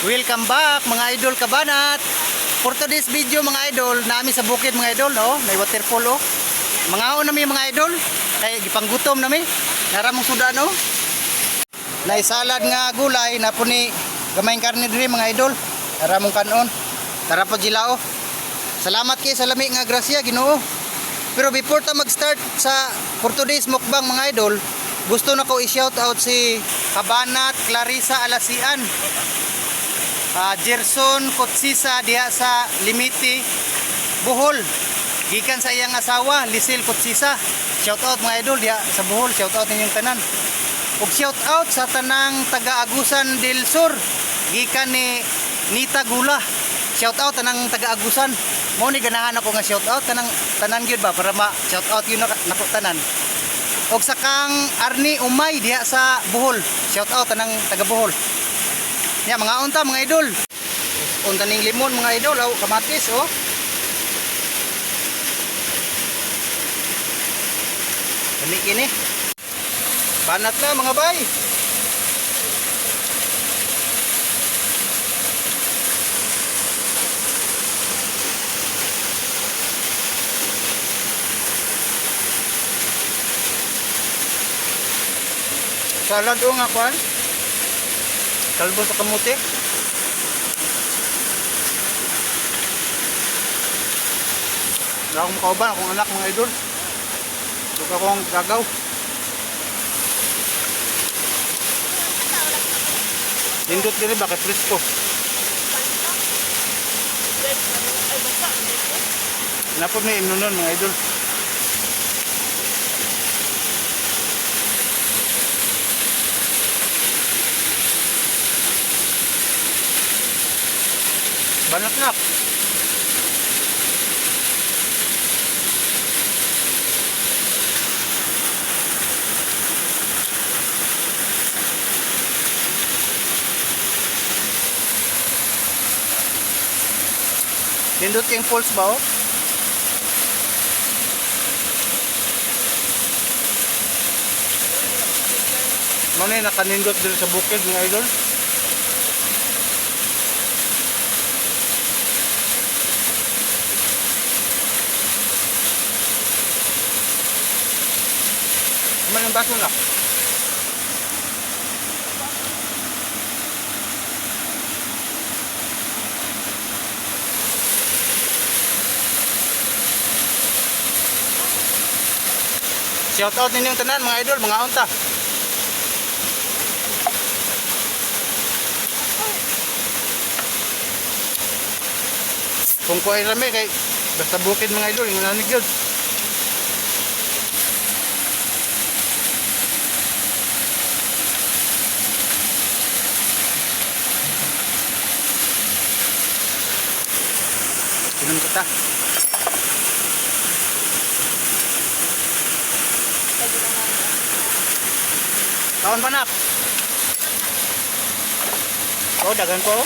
Welcome back, mga idol kabanat. For today's video, mga idol, nami sa bukid, mga idol, no? May waterfall oh. Mga nami, mga idol, kay gipanggutom nami. Naramong sudan oh. Naisalad nga gulay na po ni gamayng karne diri, mga idol. Naramong kanon. Tara po sila oh. Salamat kay sa lami nga grasya Ginoo. Pero before ta mag-start sa for today's mukbang, mga idol, gusto na ko i-shout out si Kabanat Clarissa Alasian. Gerson Kotsisa diha sa Limiti, Bohol. Gikan sa iyang asawa, Lisil Kotsisa. Shout out, mga idol, diha sa Bohol, shout out ninyong tanan. Ug shout out sa tanang taga Agusan del Sur gikan ni Nita Gula. Shout out tanang taga Agusan. Mo ni ganahan ako nga shout out tanang tanan gyud ba para ma shout out yun nako tanan. Og sa kang Arnie Umay diha sa Bohol. Shout out tanang taga Bohol. Ya, mga unta, mga idol. Unta ning limon, mga idol, aw kamatis oh. Dali kini. Banat na, mga bay. Salad o nga kwan. Kalbo sa kamuti. Wala akong makauban, akong anak, mga idol. Huwag akong gagaw. Nindot diri bakit presko. Napod ni imnonon, mga idol. Banat na. Nindot kayong falls ba oh? Mao na yung nakanindot dito sa bukid, mga idol. Kumain ng baso na. Shout out ninyong tanan, mga idol, mga unta. Kung kuhay rami kay basta bukid, mga idol, yung nanig yun. Inom kita. Kaon pa nak. Oh, dagan ko.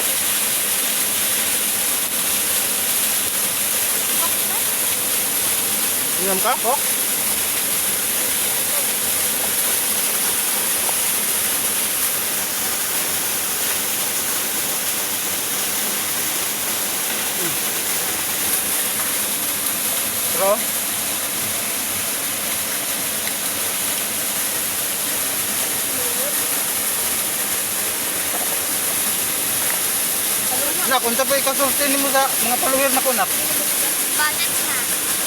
Inom ka, Kok? Pero, nak, unsa pa ikasulti nimo sa mga follower nako, nak? Banat na.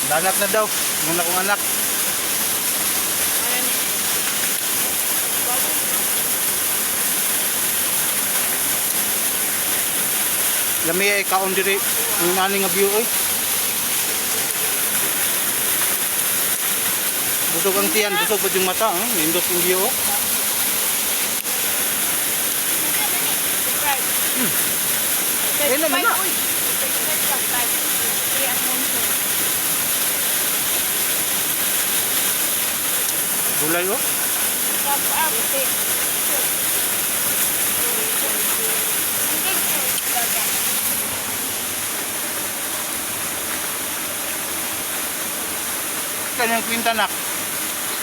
Banat na daw, muna kong anak. Lami ay kaon diri ang nani nga view oy. Busog ang tiyan, busog pa yung mata, oh. Nindot yung view. Oh. Eh, naman na. Gulay oh. Kanyang kwinta nak.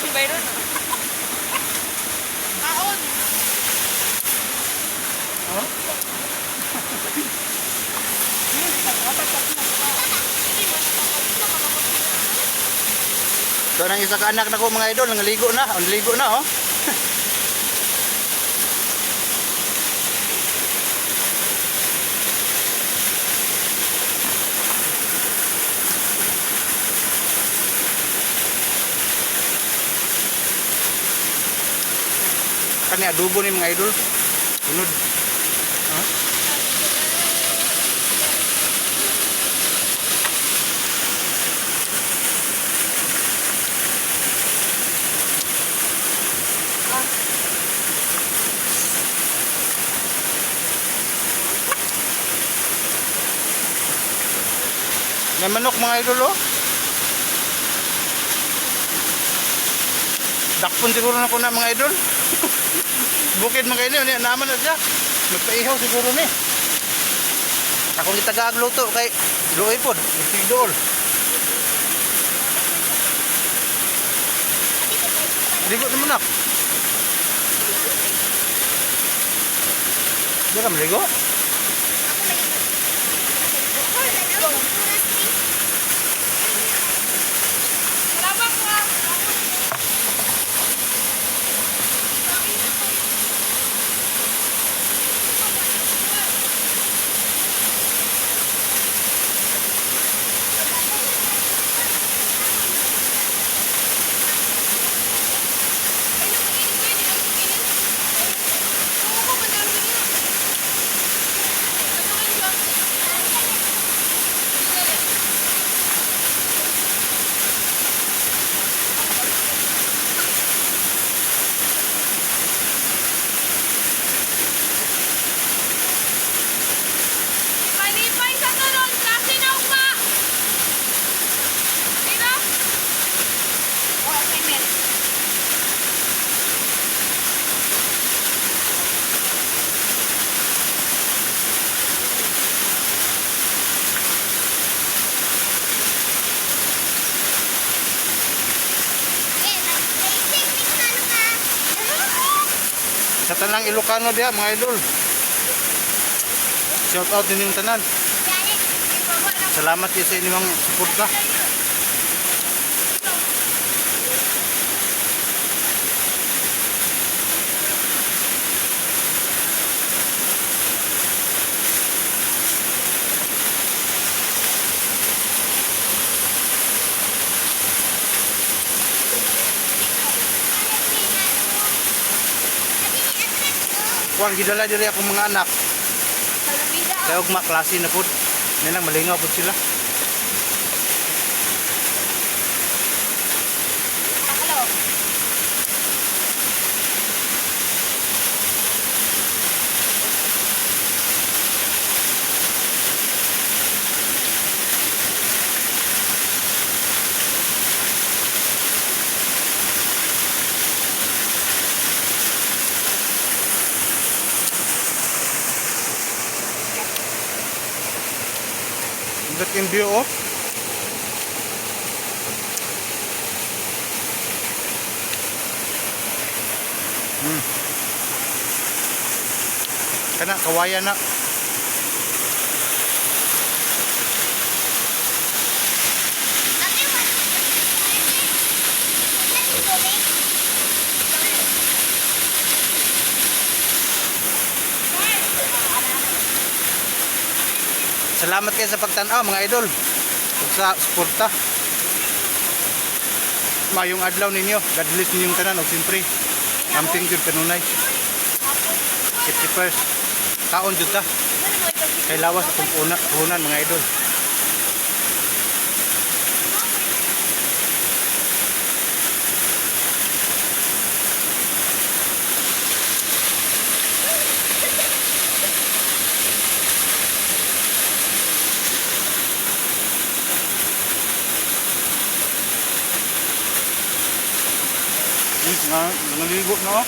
Byron ah. Kaon! Oh? So nang isa ka anak nako, mga idol, nangaligo na, ang ligo na oh. Kani adobo ni, mga idol. Sunod. Ha? May manok, mga idol, oh. Dakpon siguro na ko na, mga idol. Bukid mga idol, niya naman na siya. Magpaihaw siguro ni. Akong gitagaag luto kay luoy pod, dool. Ligo naman nak. Di ka maligo? Salamat ka. Palipay sa turon, klase na ugma. Diba? O, assignment. Sa tanang Ilocano diha, mga idol. Shout out ninyong tanan. Salamat kayo sa inyong suporta. Kuang gidala diri akong mga anak. Kaya ugma klase na pud. Nilang malingaw pud sila. Hello. That in view oh. Kana kawayan na. Salamat kayo sa pagtan-aw, mga idol, ug sa suporta. Mayong adlaw ninyo. God bless ninyong tanan ug siyempre amping jud kanunay. Safety first. Kaon jud ta. Kay lawas atong una, puhunan, mga idol. Nga, nangaligo na oh.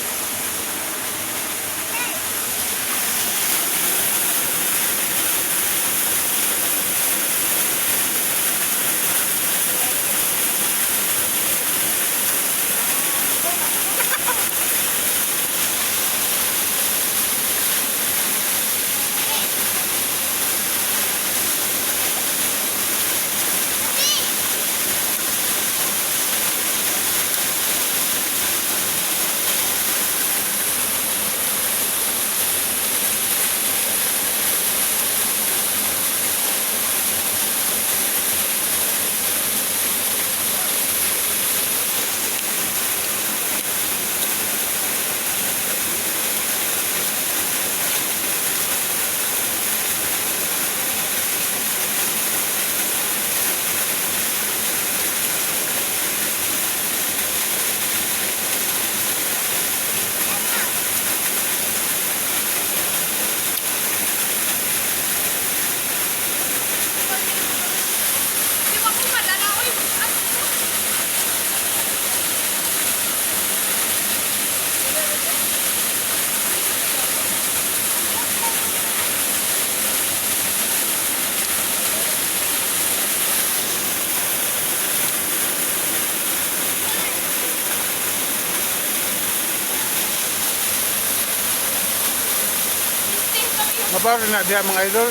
Mabaw na diha, mga idol.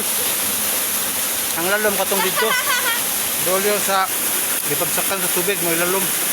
Ang lalom katong dito. Dolyo sa Gipagsakan sa tubig, may lalom.